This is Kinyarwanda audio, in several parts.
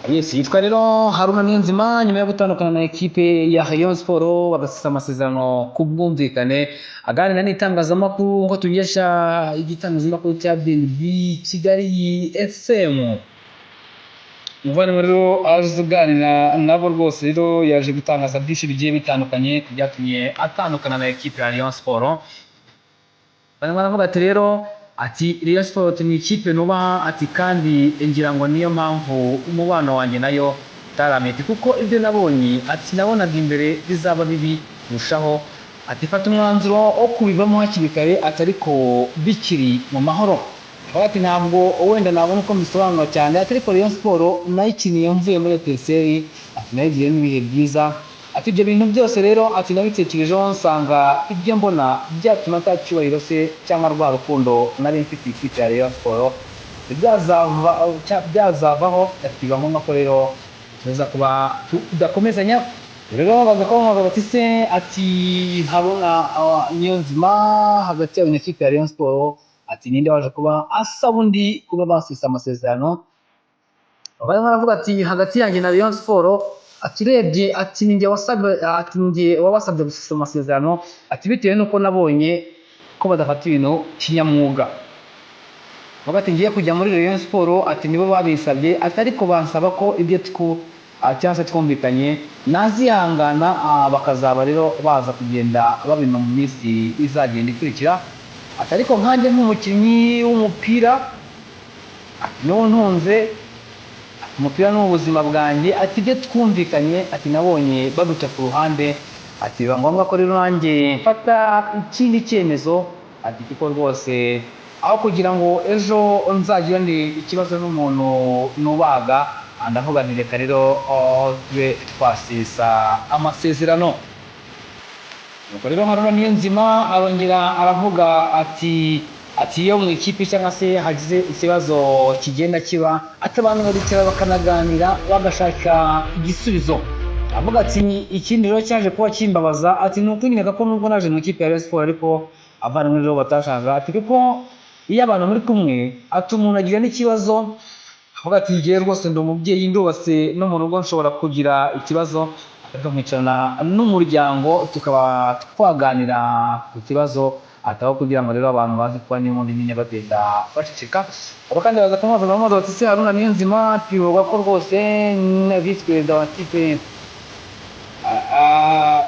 Yes, yitwa rero Haruna Niyonzima. Nyuma yo gutandukana na ekipe ya Rayon Sports, bagasesa amasezerano ku bwumvikane, aganira n'itangazamakuru nk'uko tugesha igitangazamakuru cya BNB Kigali FM. Umuvandimwe rero aje uganira nabo rwose rero yaje gutangaza byinshi bigiye bitandukanye ku byatumye atandukana na ekipe ya Rayon Sports. Barimo baravuga ati rero, ati Rayon Sports ni ikipe nubaha, ati kandi ngira ngo niyo mpamvu umubano wanjye nayo utaramye, ati kuko ibyo nabonye, ati nabonaga imbere bizaba bibi kurushaho, ati fata umwanzuro wo kubivamo hakiri kare, ati ariko bikiri mu mahoro. Avuga ati ntabwo wenda nabona uko mbisobanura cyane, ati ariko Rayon Sports nayikiniye mvuye muri Etincelles, ati nayigiyemo ibihe byiza, ati ibyo bintu byose rero, ati nabitekerejeho nsanga ibyo mbona byatuma nta cyubahiro se cyangwa rwa rukundo nari mfitiye ikipe ya Rayon Sports byazavaho, ati biba ngombwa ko rero tuza kuba tudakomezanya. Rero baza kubamubaza bati se, ati Haruna Niyonzima, hagati yawe na ikipe ya Rayon Sports, ati ninde waje kuba asaba undi kuba basesa amasezerano? Barimo baravuga ati hagati yanjye na Rayon Sports, ati urebye, ati ninjye wasabye, ati ninjye wabasabye gusesa amasezerano, ati bitewe n'uko nabonye ko badafata ibintu kinyamwuga. Bavuga ati ngiye kujya muri Rayon Sports, ati nibo babinsabye, ati ariko bansaba ko ibyo cyangwa se twumvikanye nazihangana, bakazaba rero baza kugenda babima mu minsi izagenda ikurikira. Ati ariko nkanjye nk'umukinnyi w'umupira, ati n'uwo ntunze umupira ni ubuzima bwanjye, ati ibyo twumvikanye, ati nabonye baduca ku ruhande, ati biba ngombwa ko rero nanjye mfata ikindi cyemezo, ati kuko rwose aho kugira ngo ejo nzagirane ikibazo n'umuntu nubahaga, ndavuga nti reka rero tube twasesa amasezerano. Nuko rero Haruna Niyonzima arongera aravuga ati iyo mu ikipe cyangwa se hagize ikibazo kigenda kiba, ati abantu baricara bakanaganira bagashaka igisubizo. Avuga ati ikindi rero cyaje kuba kimbabaza, ati ni ukunyereka ko nubwo naje mu ikipe ya Rayon Sports ariko abavandimwe rero batashakaga, ati kuko iyo abantu muri kumwe, ati umuntu agira n'ikibazo. Avuga ati njyewe rwose ndi umubyeyi, ndubatse, no mu rugo nshobora kugira ikibazo, ariko nkicarana n'umuryango tukaba twaganira ku kibazo, ataho kugira ngo rero abantu baze kuba n'ubundi nyine bagenda baceceka. Abo kandi baza kumubaza, baramubaza bati se Haruna Niyonzima, bivugwa ko rwose na visi perezida wa kipe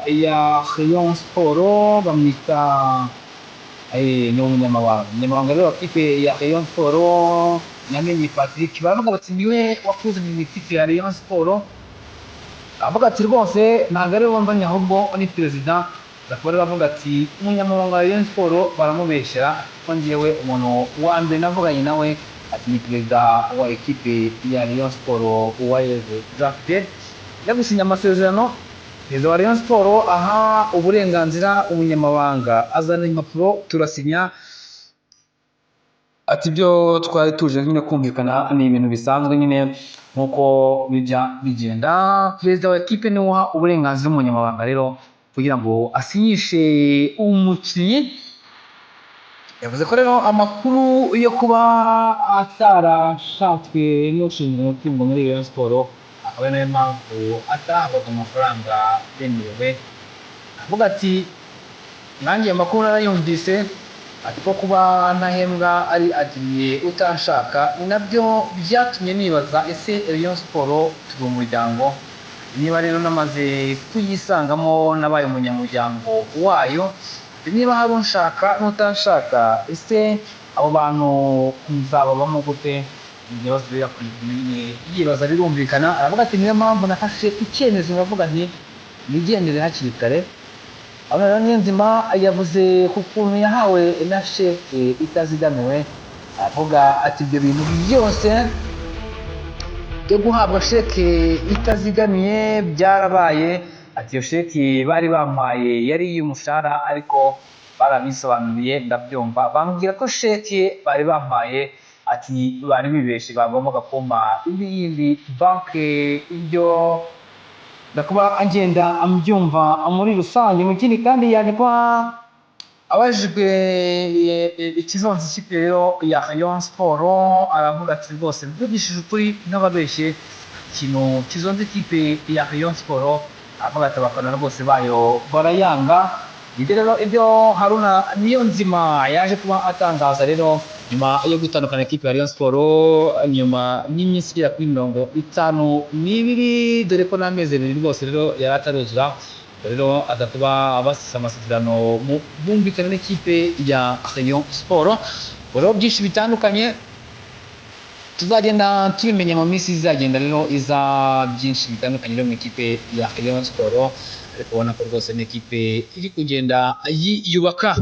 ya Rayon Sports bamwita ni umunyamabanga rero wa kipe ya Rayon Sports Namenye Patrick, baravuga bati niwe wakuzanye mu ikipe ya Rayon Sports. Avuga ati rwose ntabwo ari we wanzanye, ahubwo ni perezida. Bakaba rero bavuga ati umunyamabanga wa Rayon Sports baramubeshyera, kuko njyewe umuntu wa mbere navuganye nawe, ati ni perezida wa ekipe ya Rayon Sports Uwayezu Jean Fidele. Njya gusinya amasezerano, perezida wa Rayon Sports aha uburenganzira umunyamabanga, azana impapuro turasinya, ati ibyo twari tuje nyine kumvikana ni ibintu bisanzwe nyine nk'uko bijya bigenda. Perezida wa ekipe niwe uha uburenganzira umunyamabanga rero kugira ngo asinyishe umukinnyi. Yavuze ko rero amakuru yo kuba atarashatswe n'ushinzwe umutungo muri Rayon Sports akaba ari nayo mpamvu atahabwaga amafaranga yemerewe. Avuga ati nanjye ayo makuru narayumvise, ati ko kuba ntahembwa ari Adrien utanshaka, ni nabyo byatumye nibaza ese Rayon Sports turi umuryango? Niba rero namaze kuyisangamo, nabaye umunyamuryango wayo, niba hari unshaka n'utanshaka, ese abo bantu nzababamo gute? Ibibazo rero nyine yibaza birumvikana. Aravuga ati niyo mpamvu nafashe icyemezo ndavuga nti nigendere hakiri kare. Haruna Niyonzima yavuze ku kuntu yahawe na sheke itazigamiwe. Avuga ati ibyo bintu byose byo guhabwa sheke itazigamiye byarabaye, ati iyo sheke bari bampaye yari iy'umushahara, ariko barabisobanuriye ndabyumva, bambwira ko sheke bari bampaye, ati bari bibeshye, bagombaga kumpa indi yindi banki. Ibyo ndakuba agenda ambyumva muri rusange. Mu kindi kandi yandikwa abajijwe ikizonza ikipe rero ya Rayon Sports, aravuga ati rwose mvugishije ukuri n'ababeshye, Ikintu kizonze ikipe ya Rayon Sport, avuga ati abafana rwose bayo barayanga. Ibyo rero, ibyo Haruna Niyonzima yaje kuba atangaza rero nyuma yo gutandukana ikipe ya Rayon Sport nyuma y'iminsi igera kuri 52, dore ko n'amezi 2 rwose rero yari ataruzura, rero aza kuba basesa amasezerano mu bwumvikane n'ikipe ya Rayon Sport. Rero byinshi bitandukanye tuzagenda tubimenya mu minsi izagenda rero iza, byinshi bitandukanye rero mu ikipe ya Rayon Sport, ariko ubona ko rwose ni ikipe iri kugenda yiyubaka.